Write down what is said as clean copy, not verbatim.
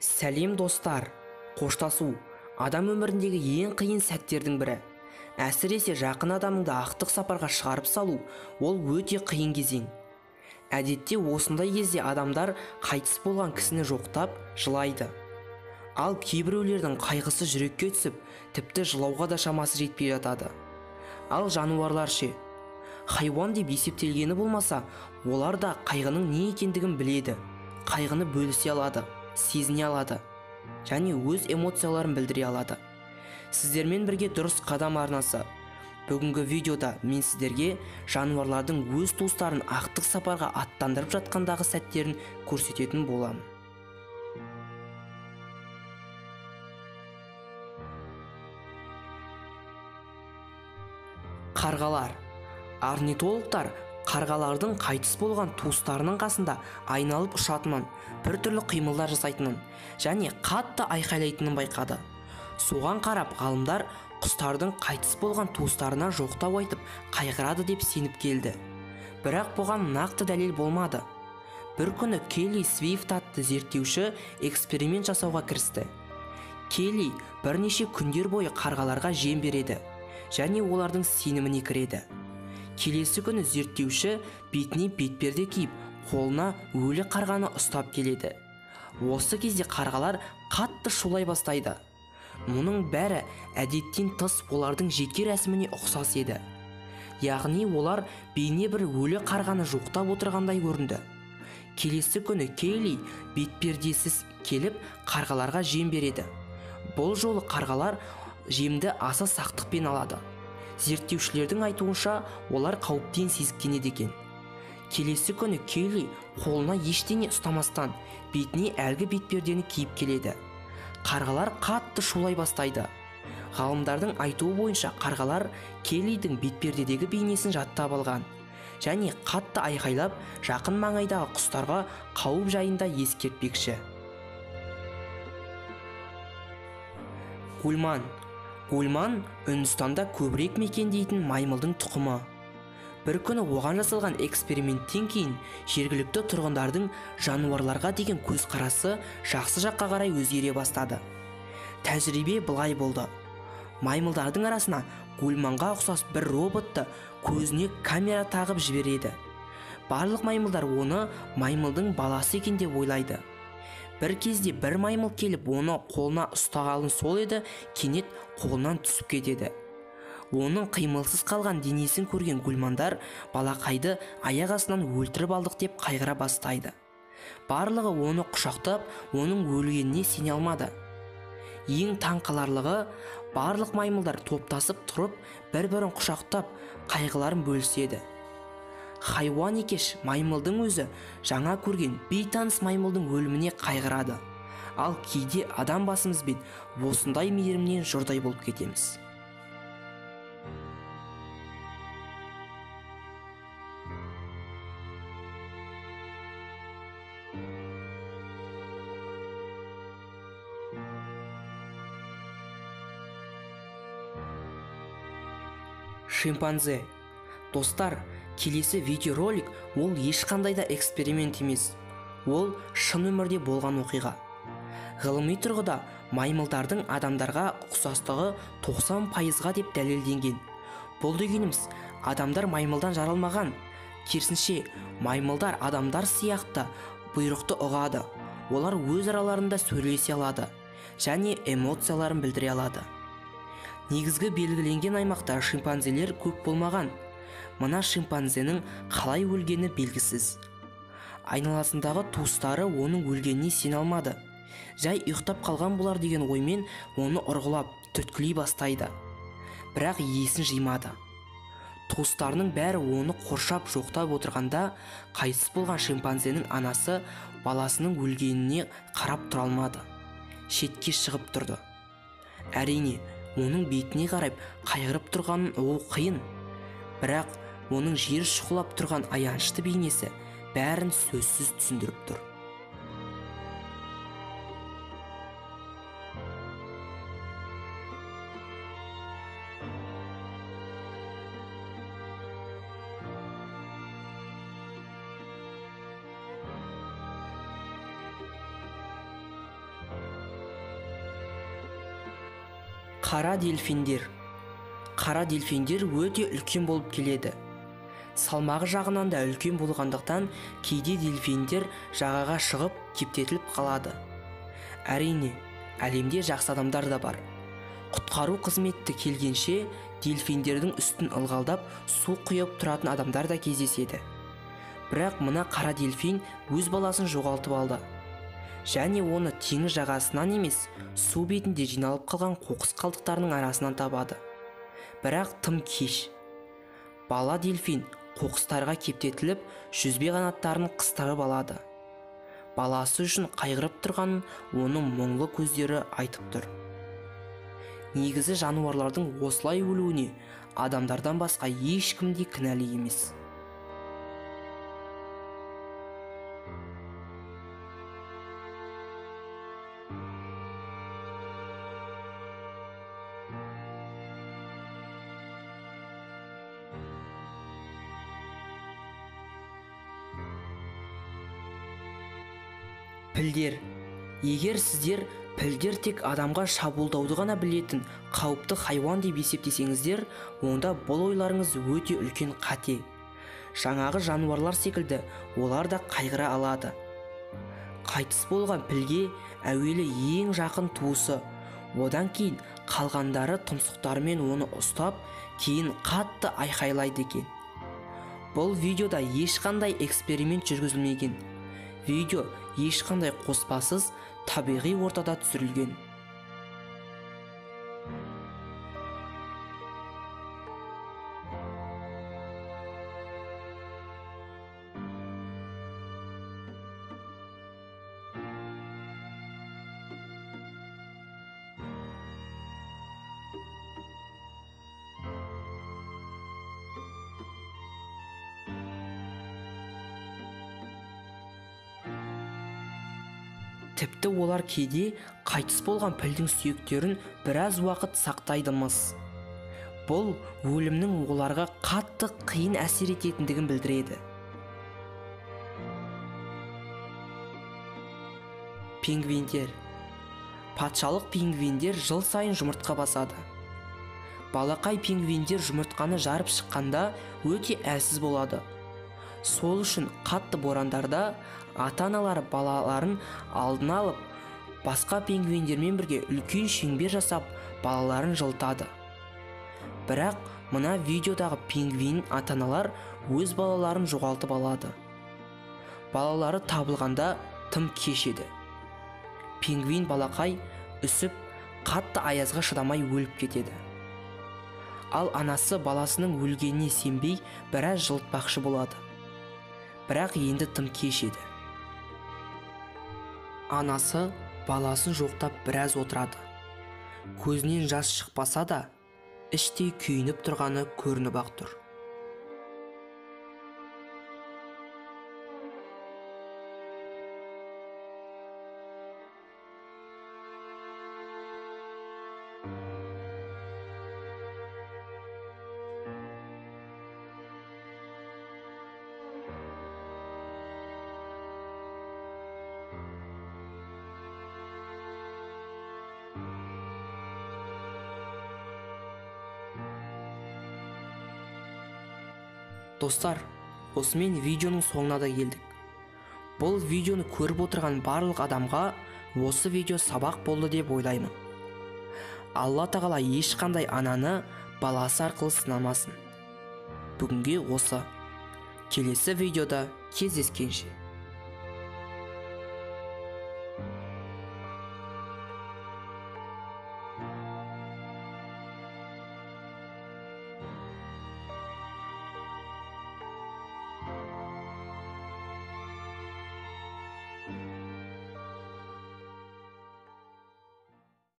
Сәлем достар. Қоштасу адам өміріндегі ең қиын сәттердің бірі. Әсіресе жақын адамыңды ақтық сапарға шығарып салу, ол өте қиын кезең. Әдетте осындай кезде адамдар қайтыс болған кісіні жоқтап, жылайды. Ал кейбіреулердің қайғысы жүрекке түсіп, тіпті жылауға да шамасы жетпей жатады. Ал жануарлар ше? Хайуан деп есептелгені болмаса, олар да қайғының не екендігін біледі, қайғыны бөлісе алады, сезіне алады және өз эмоцияларын білдіре алады. Сіздермен бірге Дұрыс қадам арнасы. Бүгінгі видеода мен сіздерге жануарлардың өз туыстарын ақтық сапарға аттандырып жатқандағы сәттерін көрсететін боламын. Қарғалар. Орнитологтар қарғалардың қайтыс болған туыстарының қасында айналып ұшатынын, біртүрлі қимылдар жасайтынын және қатты айқайлайтынын байқады. Соған қарап ғалымдар құстардың қайтыс болған туыстарына жоқтау айтып қайғырады деп сеніп келді. Бірақ бұған нақты дәлел болмады. Бір күні Келли Свифт атты зерттеуші эксперимент жасауға кірісті. Келли бірнеше күндер бойы қарғаларға жем береді және олардың сеніміне кіреді. Келесі күні зерттеуші бетіне бетперде киіп, қолына өлі қарғаны ұстап келеді. Осы кезде қарғалар қатты шулай бастайды. Мұның бәрі әдеттен тыс олардың жеке рәсіміне ұқсас еді. Яғни олар бейне бір өлі қарғаны жоқтап отырғандай көрінді. Келесі күні Келли бетпердесіз келіп қарғаларға жем береді. Бұл жолы қарғалар жемді аса сақтықпен алады. Зерттеушілердің айтуынша, олар қауіптен сезіктенеді екен. Келесі күні Келли қолына ештеңе ұстамастан бетіне әлгі бетпердені киіп келеді. Қарғалар қатты шулай бастайды. Ғалымдардың айтуы бойынша қарғалар Келлидің бетпердедегі бейнесін жаттап алған және қатты айқайлап жақын маңайдағы құстарға қауіп жайында ескертпекші. Гульман. Гульман Үндістанда көбірек мекендейтін маймылдың тұқымы. Бір күні оған жасалған эксперименттен кейін жергілікті тұрғындардың жануарларға деген көзқарасы жақсы жаққа қарай өзгере бастады. Тәжірибе былай болды. Маймылдардың арасына гульманға ұқсас бір роботты көзіне камера тағып жібереді. Барлық маймылдар оны маймылдың баласы екен деп ойлайды. Бір кезде бір маймыл келіп оны қолына ұстағалы сол еді, кенет қолынан түсіп кетеді. Оның қимылсыз қалған денесін көрген гульмандар балақайды аяқ астынан өлтіріп алдық деп қайғыра бастайды. Барлығы оны құшақтап, оның өлгеніне сене алмады. Ең таңқаларлығы, барлық маймылдар топтасып тұрып, бір-бірін құшақтап, қайғыларын бөліседі. Хайуан екеш маймылдың өзі жаңа көрген бейтаныс маймылдың өліміне қайғырады. Ал кейде адам басымызбен осындай мейірімнен жұрдай болып кетеміз. Шимпанзе. Достар, келесі видеоролик ол ешқандай да эксперимент емес. Ол шын өмірде болған оқиға. Ғылыми тұрғыда маймылдардың адамдарға ұқсастығы 90%-ға деп дәлелденген. Бұл дегеніміз, адамдар маймылдан жаралмаған. Керісінше, маймылдар адамдар сияқты бұйрықты ұғады. Олар өз араларында сөйлесе алады және эмоцияларын білдіре алады. Негізгі белгіленген аймақта шимпанзелер көп болмаған. Мына шимпанзенің қалай өлгені белгісіз. Айналасындағы туыстары оның өлгеніне сене алмады. Жай ұйықтап қалған болар деген оймен оны ұрғылап, түрткілей бастайды. Бірақ есін жимады. Туыстарының бәрі оны қоршап жоқтап отырғанда қайтыс болған шимпанзенің анасы баласының өлгеніне қарап тұра алмады. Шетке шығып тұрды. Әрине, оның бетіне қарап қайғырып тұрғанын ұғу қиын. Бірақ оның жер шұқылап тұрған аянышты бейнесі бәрін сөзсіз түсіндіріп тұр. Қара дельфиндер. Қара дельфиндер өте үлкен болып келеді. Салмағы жағынан да үлкен болғандықтан кейде дельфиндер жағаға шығып кептетіліп қалады. Әрине, әлемде жақсы адамдар да бар. Құтқару қызметі келгенше дельфиндердің үстін ылғалдап су құйып тұратын адамдар да кездеседі. Бірақ мына қара дельфин өз баласын жоғалтып алды. Және оны теңіз жағасынан емес, су бетінде жиналып қалған қоқыс қалдықтарының арасынан табады. Бірақ тым кеш. Бала дельфин қоқыстарға кептетіліп, жүзбе қанаттарын қыстырып алады. Баласы үшін қайғырып тұрғанын оның мұңлы көздері айтып тұр. Негізі жануарлардың осылай өлуіне адамдардан басқа ешкім де кінәлі емес. Пілдер. Егер сіздер пілдер тек адамға шабуылдауды ғана білетін қауіпті хайуан деп есептесеңіздер, онда бұл ойларыңыз өте үлкен қате. Жаңағы жануарлар секілді олар да қайғыра алады. Қайтыс болған пілге әуелі ең жақын туысы, одан кейін қалғандары тұмсықтарымен оны ұстап, кейін қатты айқайлайды екен. Бұл видеода ешқандай эксперимент жүргізілмеген. Видео ешқандай қоспасыз табиғи ортада түсірілген. Тіпті олар кейде қайтыс болған пілдің сүйектерін біраз уақыт сақтайды-мыс. Бұл өлімнің оларға қатты қиын әсер ететіндігін білдіреді. Пингвиндер. Патшалық пингвиндер жыл сайын жұмыртқа басады. Балақай пингвиндер жұмыртқаны жарып шыққанда өте әлсіз болады. Сол үшін қатты борандарда ата-аналары балаларын алдына алып, басқа пингвиндермен бірге үлкен шеңбер жасап, балаларын жылытады. Бірақ мына видеодағы пингвин ата-аналар өз балаларын жоғалтып алады. Балалары табылғанда тым кеш еді. Пингвин балақай үсіп, қатты аязға шыдамай өліп кетеді. Ал анасы баласының өлгеніне сенбей біраз жылытпақшы болады. Бірақ енді тым кеш еді. Анасы баласын жоқтап біраз отырады. Көзінен жас шықпаса да, іштей күйініп тұрғаны көрініп-ақ тұр. Достар, осымен видеоның соңына да келдік. Бұл видеоны көріп отырған барлық адамға осы видео сабақ болды деп ойлаймын. Алла тағала ешқандай ананы баласы арқылы сынамасын. Бүгінге осы. Келесі видеода кездескенше.